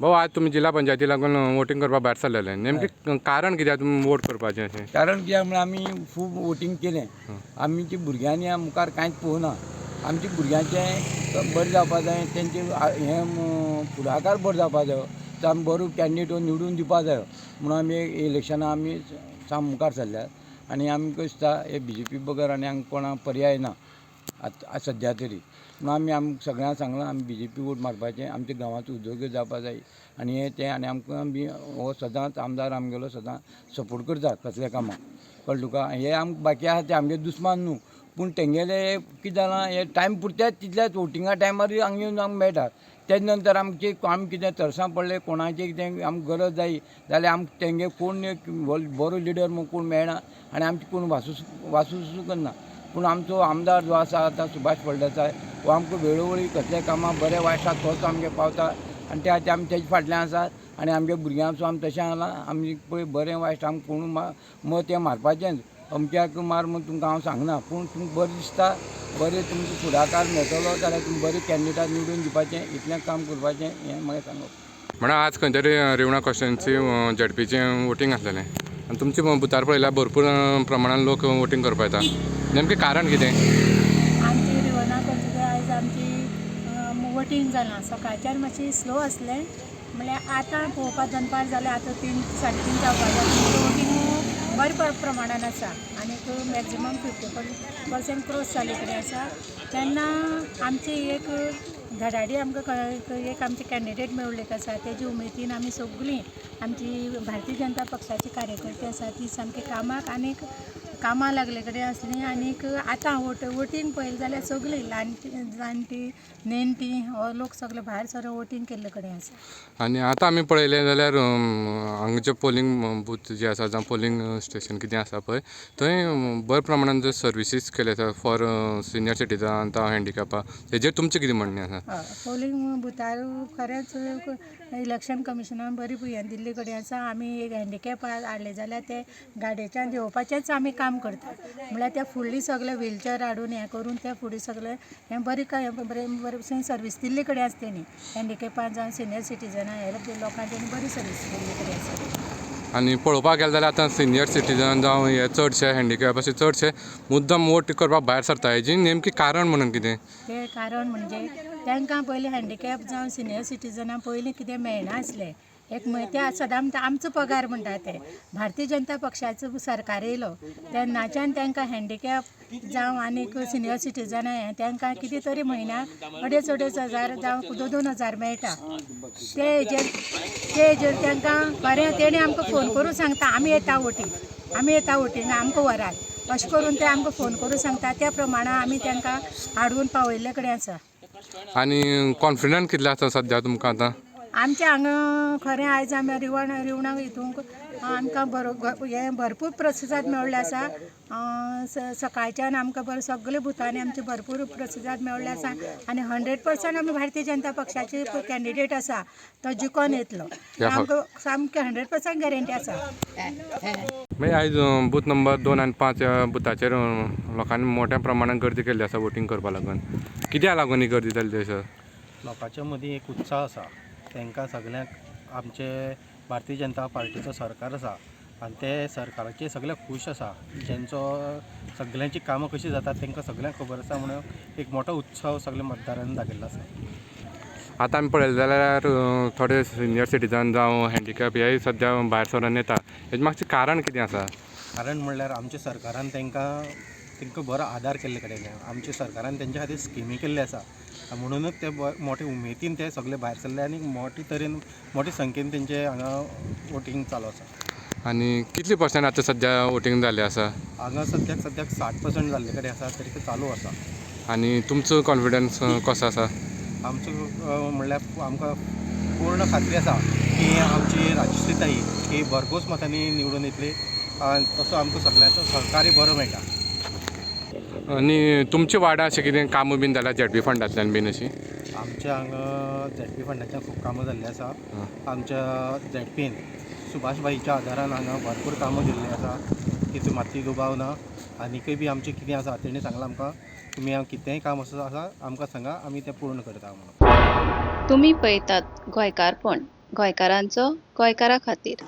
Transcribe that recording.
भाऊ, आज तुमी जिल्हा पंचायती लागून वोटींग करपाक भायर सरलेले, नेमकें कारण कित्याक तुमी वोट करपाचें अशें? कारण कित्याक म्हळ्यार आमी खूब वोटींग केलें, आमच्या भुरग्यांनी मुखार कांयच पळोवना. आमच्या भुरग्यांचें बरें जावपा जाय, तेंचे हें फुडाकार बरो जावपा जायो, तो आमी बरो कॅन्डिडेट निवडून दिवपा जायो म्हणून आमी इलेक्शनाक आमी साम मुखार सरल्यात. आनी आमकां दिसता हे बीजेपी बगर आनी हांगा कोणाक पर्याय ना आतां सद्या तरी. म्हणून आमी आमकां सगळ्यांक सांगलां, आमी बीजेपी वोट मारपाचें, आमच्या गांवाचो उदरगत जावपा जाय आनी हें तें. आनी आमकां बी हो सदांच आमदार आमगेलो सदांच सपोर्ट करता कसल्या कामाक, कळ्ळें तुका. हे आमकां बाकी आसा ते आमगे दुस्मान न्हू, पूण तेंगेले कितें जालां, हे टायम पुरतेच तितल्याच वोटिंगा टायमार हांगा येवन आमकां मेळटात. तेजे नंतर आमचे आमी कितें तरसां पडले, कोणाचें कितें आमकां गरज जायी जाल्यार आमकां तेंगे कोण एक बरो लिडर म्हूण कोण मेळना आनी आमची कोण वासूस करना. पूण आमचो आमदार जो आसा आतां सुभाष फळदेसाय, हो आमकां वेळोवेळी कसल्या कामां बरें वायट आसा तोच आमगे पावता आनी त्या खातीर आमी तेजे फाटल्यान आसात. आनी आमगे भुरग्यांक सुद्दां आमी तशें सांगलां, आमी पळय बरें वायट आमकां कोण मत हें मारपाचेंच, अमक्याक मार म्हूण तुमकां हांव सांगना, पूण तुमकां बरें दिसता, बरें तुमकां फुडाकार मेळटलो जाल्यार तुमी बरें कॅन्डिडेटाक निवडून दिवपाचें, इतलें काम करपाचें हें म्हाका सांगप. म्हणल्यार आज खंय तरी रिवणा कॉन्स्टिट्युएन्सी झेडपीचें वोटींग आसलेलें आनी तुमचे बुथार पळयल्यार भरपूर प्रमाणान लोक वोटींग करपाक येता, नेमकें कारण कितें? आमची रिवणा कॉन्स्टिट्युएन्सी आयज आमची वोटींग जालां. सकाळच्यान मातशी स्लो आसलें, म्हणल्यार आतां पळोवपाक दनपार जाल्यार आतां 3 साडे 3 जावपाक जाय, वोटींग बऱ्या प्रमाणान आसा आनीक मॅक्जिमम 50% क्रॉस जाल्ले कडेन आसा. तेन्ना आमची एक धडाडी आमकां एक आमचे कॅन्डिडेट मेळ्ळे आसा, तेजी उमेदीन आमी सगळीं आमची भारतीय जनता पक्षाची कार्यकर्ते आसा ती सामकी कामाक आनीक कामां लागले कडेन आसली. आनीक आतां वोटींग पळयलें जाल्यार सगळीं जाणटी नेणटी हो लोक सगळे भायर सरून वोटींग केल्ले कडेन आसा. आनी आतां आमी पळयलें जाल्यार हांगाचे पोलिंग बूथ जे आसा जावं पोलिंग स्टेशन कितें आसा पळय, थंय बऱ्या प्रमाणान जो सर्विसीस केले आसा फॉर सिनियर सिटीजन जावं हँडिकॅपा, हेजेर तुमचें कितें म्हणणें आसा? पोलिंग बुथार खरेंच इलेक्शन कमिशनान बरी हें दिल्ले कडेन आसा. आमी एक हँडिकॅप हाडले जाल्यार ते गाडयेच्यान देंवोवपाचेंच आमी काम करता, म्हणल्यार ते फुडली सगळे व्हीलचेर हाडून हें करून ते फुडें सगळे हें बरी बरें बरें सर्वीस दिल्ले कडेन आसा तेणी हँडिकॅपान जावं सिनियर सिटीजनां हे लोकांक तेणी बरी सर्वीस दिल्ली कडेन आसा. आनी पळोवपाक गेलें जाल्यार आतां सिनियर सिटीजन जावं हे चडशे हँडिकॅप अशे चडशे मुद्दम वोट करपाक भायर सरता, हेजी नेमकें कारण म्हणून कितें? तें कारण म्हणजे तांकां पयलीं हँडिकॅप जावं सिनियर सिटीजनां पयलीं कितें मेळनासलें, एक ते सदां आमचो पगार म्हणटा ते भारतीय जनता पक्षाचो सरकार येयलो तेन्नाच्यान तांकां हँडिकॅप जावं आनीक सिनियर सिटीजनां हें तांकां कितें तरी म्हयन्याक 2.5-2.5 हजार जावं 2-2 हजार मेळटा. ते हेजेर तांकां बरें तेणी आमकां फोन करून सांगता आमी येता वोटींग, आमी येता वोटींग, आमकां व्हरात अशें करून ते आमकां फोन करून सांगता, त्या प्रमाणे आमी तांकां हाडून पावयल्ले कडेन आसा. आनी कॉन्फिडंट कितलें आसा सद्या तुमकां आतां? आमच्या हांगा खरें आयज आमी रिवणाक हितूंक आमकां हें भरपूर प्रतिसाद मेळ्ळो आसा. सकाळच्यान आमकां बरें सगळे बुथांनी आमचे भरपूर प्रतिसाद मेळ्ळो आसा आनी 100% आमी भारतीय जनता पक्षाचे कॅन्डिडेट आसा तो जिखोन येतलो, आमकां सामकें 100% गॅरंटी आसा. मागीर आयज बूथ नंबर 2 आनी 5 ह्या बुथाचेर लोकांनी मोठ्या प्रमाणान गर्दी केल्ली आसा वोटींग करपा लागून, कित्याक लागून ही गर्दी जाली थंयसर? लोकांच्या मदीं एक उत्साह आसा, तांकां सगल्यांक आमचे भारतीय जनता पार्टीचो सरकार आसा आनी ते सरकाराचे सगळे खूश आसा, जेंचो सगल्यांची कामां कशीं जातात तांकां सगल्यांक खबर आसा, म्हणून एक मोठो उत्सव सगल्या मतदारांनी दाखयल्लो आसा. आतां आमी पळयलें जाल्यार थोडे सिनियर सिटीजन जावं हँडिकॅप हे सद्या भायर सरून येता, हेजें मातशें कारण कितें आसा? कारण म्हणल्यार आमच्या सरकारान तांकां बरो आदार केल्ले कडेन, आमच्या सरकारान तेंच्या खातीर स्किमी केल्ले आसा, म्हणूनच ते मोठे उमेदीन ते सगळे भायर सरले आनी मोठे तरेन मोठे संख्येन तेंचे हांगा वोटींग चालू आसा. आनी कितले पर्संट आतां सद्या वोटींग जाल्लें आसा? हांगा सद्याक 60% जाल्ले कडेन आसा, तरी तें चालू आसा. आनी तुमचो कॉन्फिडन्स कसो आसा? आमचो म्हणल्यार आमकां पूर्ण खात्री आसा की आमची राजश्री ताई ही भरघोस मतांनी निवडून येतली आनी तसो आमकां सगळ्यांचो सहकार्य बरो मेळटा. आनी तुमच्या वार्डान अशें कितें कामां बीन जाल्यार झेडपी फंडांतल्यान बीन अशीं? आमच्या हांगा झेडपी फंडाच्यान खूब कामां जाल्लीं आसा. आमच्या झेडपीन सुभाष भाईच्या आदारान हांगा भरपूर कामां केल्लीं आसा, तितून मातशी दुबाव ना. आनीकय बी आमचें कितें आसा तेणी सांगलां आमकां, तुमी कितेंय काम आसा आमकां सांगा, आमी तें पूर्ण करता म्हणून. तुमी पळयतात गोंयकारपण. गोंयकारांचो गोंयकारां खातीर.